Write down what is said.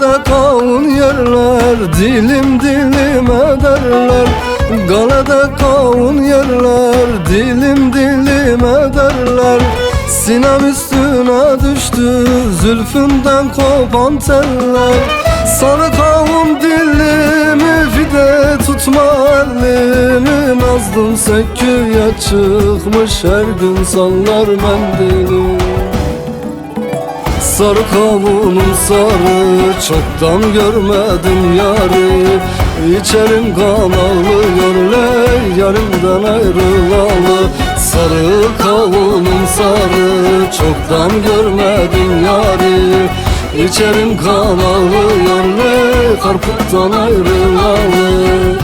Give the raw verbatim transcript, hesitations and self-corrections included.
Kavun yerler, dilim dilim ederler. Galede kavun yerler, dilim dilim ederler. Sinem üstüne düştü zülfünden kopan teller. Sarı kavun dilimi, fide tutma elimi. Nazlım Sekkü'ye çıkmış, her gün sallar mendili. Sarı kavunum sarı, çoktan görmedim yarı. İçerim kan ağlıyor ley, yarimden ayrılalı. Sarı kavunum sarı, çoktan görmedim yarı. İçerim kan ağlıyor ley, Karput'tan ayrılalı.